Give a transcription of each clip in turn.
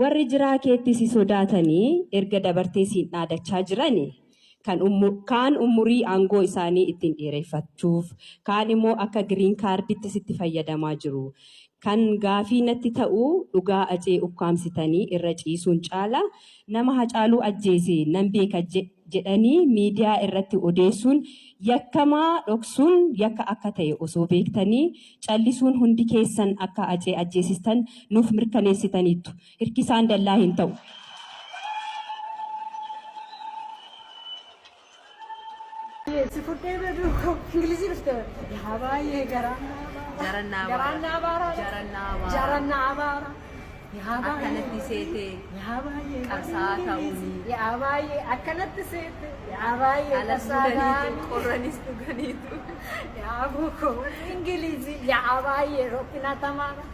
Warri jiraa keetti si sodaatanii erga dabartee siin dhaadachaa jirani kan kaan umurii aangoo isaanii ittiin dheereffachuuf, kaan immoo akka green carditti sitti fayyadamaa jiru. Kan gaafii natti ta'u, dhugaa Acee ukkaamsitanii irra ciisuun caala nama Hacaaluu ajjeese nan beeka jedhanii miidiyaa irratti odeessuun yakkamaa dhoksuun yakka akka ta'e osoo beektanii callisuun hundi keessan akka Acee ajjeesistan nuuf mirkaneessitaniittu. Hirkisaan dallaa hin ta'u. Si fudhee baduu koo Ingilizii dhufte yaa baay'ee garaan naa baara. Jarannaa Garaan naa baara. Jarannaa baara. Jarannaa baara. Yaa baay'ee. Akkanatti seetee. Yaa baay'ee. Qabsaa'aa ta'uuni. Yaa baay'ee akkanatti seete. Yaa baay'ee Alas qabsaa'aa bulaniitu ta'uuni. qorranis dhuganiitu. Yaa bukoo Ingilizii yaa baay'ee rophina tamaara.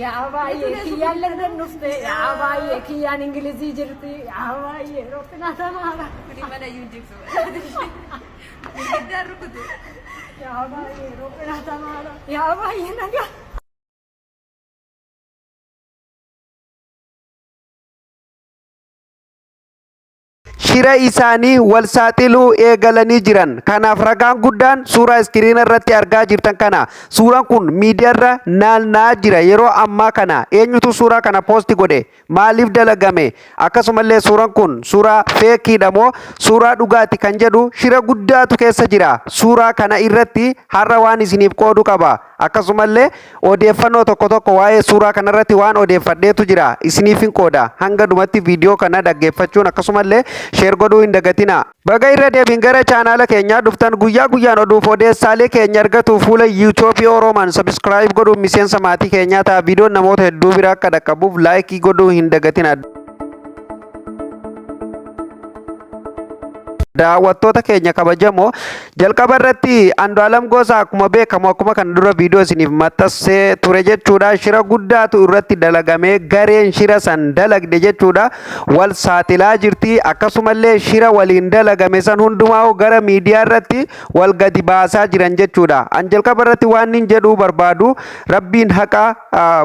Yaa baay'ee kiyyaan London dhufte. Yaa baay'ee kiyyaan Ingilizii jirti. Yaa baay'ee rophina tamaara. Kuni mana iyyuu hin jigsu. Girgiddaan rukutu. Yaa baay'ee rophina tamaara. Yaa baay'ee nagaa. Shira isaanii wal saaxiluu eegalanii jiran. Kanaaf ragaan guddaan suuraa iskiriina irratti argaa jirtan kana. Suuraan kun miidiyaarra naanna'aa jira yeroo ammaa kana. Eenyutu suuraa kana poosti godhe? Maaliif dalagame? Akkasumallee suuraan kun suuraa feekiidha moo suuraa dhugaati kan jedhu shira guddaatu keessa jira. Suuraa kana irratti har'a waan isiniif qoodu qaba. Akkasumallee odeeffannoo tokko tokko waa'ee suuraa kanarratti waan odeeffadheetu jira isiniifin qooda. Hanga dhumatti viidiyoo kana dhaggeeffachuun akkasumallee share godhuu hin dagatina. Baga irra deebiin gara chaanaala keenyaa dhuftan. Guyyaa guyyaan oduuf odeessaalee keenya argatuuf fuula YouTube Oroomaan subscribe godhuun miseensa maatii keenyaa ta'a. Viidiyoon namoota hedduu bira akka dhaqqabuuf laayikii godhuu hin dagatina. Daawwattoota keenya kabajamoo, jalqaba irratti Andu'aalam Gosaa akkuma beekamu, akkuma kana dura viidiyoo isiniif maxxansee ture jechuudha. Shira guddaatu irratti dalagamee gareen shira san dalagde jechuudha. Wal saaxilaa jirti. Akkasumallee shira waliin dalagame san hundumaa gara miidiyaa irratti wal gadi baasaa jiran jechuudha. An jalqaba irratti waan inni jedhuu barbaadu, Rabbiin haqa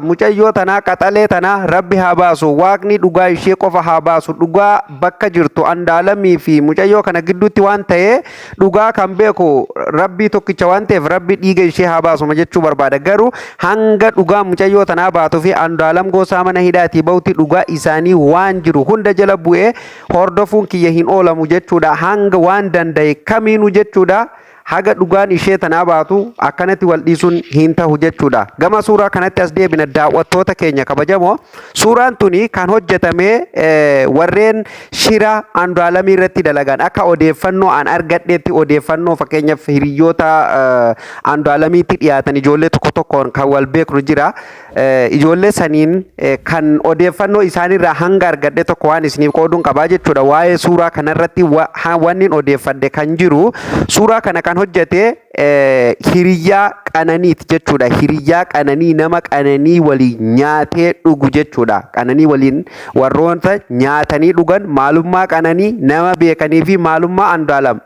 mucayyoo tanaa, qaxalee tanaa, Rabbi haa baasu. Waaqni dhugaa ishee qofa haa baasu. Dhugaa bakka jirtu, Andaalamii fi mucayyoo kana gidduutti waan ta'ee dhugaa kan beeku Rabbii tokkicha waan ta'eef, Rabbi dhiiga ishee haa baasuma jechuu barbaada. Garuu hanga dhugaa mucayyoo tanaa baatuu fi Andaalam Gosaa mana hidhaatii bahutti dhugaa isaanii waan jiru hunda jala bu'ee hordofuun kiyya hin oolamu jechuudha. Hanga waan danda'e kamiinuu jechuudha. Haga dhugaan ishee tanaa baatu akkanatti wal dhiisuun hin tahu jechuudha. Gama suuraa kanatti as deebina, daawwattoota keenya kabajamoo. Suuraan tuni kan hojjetame warreen shira Andu'aalamii irratti dalagan, akka odeeffannoo an argadheetti, odeeffannoo fakkeenyaaf hiriyoota Andu'aalamiitti dhiyaatan, ijoollee tokko tokkoon kan wal beeknu jira. Ijoollee saniin kan odeeffannoo isaanirraa hanga argadhe tokko waan isiniif qooduun qabaa jechuudha. Waa'ee suuraa kanarratti wannin odeeffadhe kan jiru, suuraa kana kan hojjete hiriyyaa Qananiiti jechuudha. Hiriyyaa Qananii, nama Qananii waliin nyaatee dhugu jechuudha. Qananii waliin warroota nyaatanii dhugan, maalummaa Qananii nama beekanii fi maalummaa Andu'aalam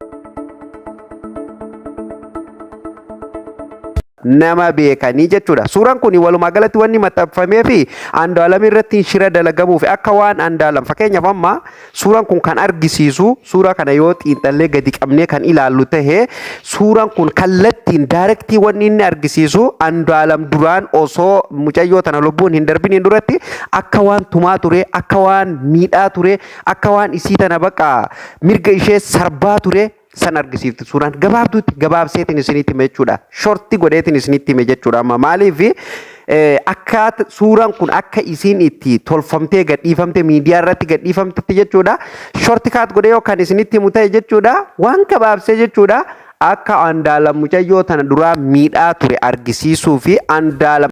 nama beekanii jechuudha. Suuraan kun walumaa galatti wanni maxxanfamee fi Andu'aalam irratti shira dalagamuuf akka waan Andu'aalam, fakkeenyaaf amma suuraan kun kan argisiisu, suuraa kana yoo xiinxallee gadi qabnee kan ilaallu tahe, suuraan kun kallattiin direct wanni inni argisiisu Andu'aalam duraan osoo mucayyoo tana lubbuun hin darbiniin duratti akka waan tumaa ture, akka waan miidhaa ture, akka waan isii tana baqa mirga ishee sarbaa ture san argisiifti suuraan. Gabaabduutti gabaabseetiin isinitti hime jechuudha. Short godheetiin isinitti hime jechuudha. Amma maaliif akka suuraan kun akka isiin itti tolfamtee gadhiifamte, miidiyaa irratti gadhiifamtetti jechuudha. Short cut godhee yookaan isinitti himu ta'e jechuudha. Waan gabaabsee jechuudha. Akka Andaalam mucayyoo tana duraa miidhaa ture argisiisuu fi Andaalam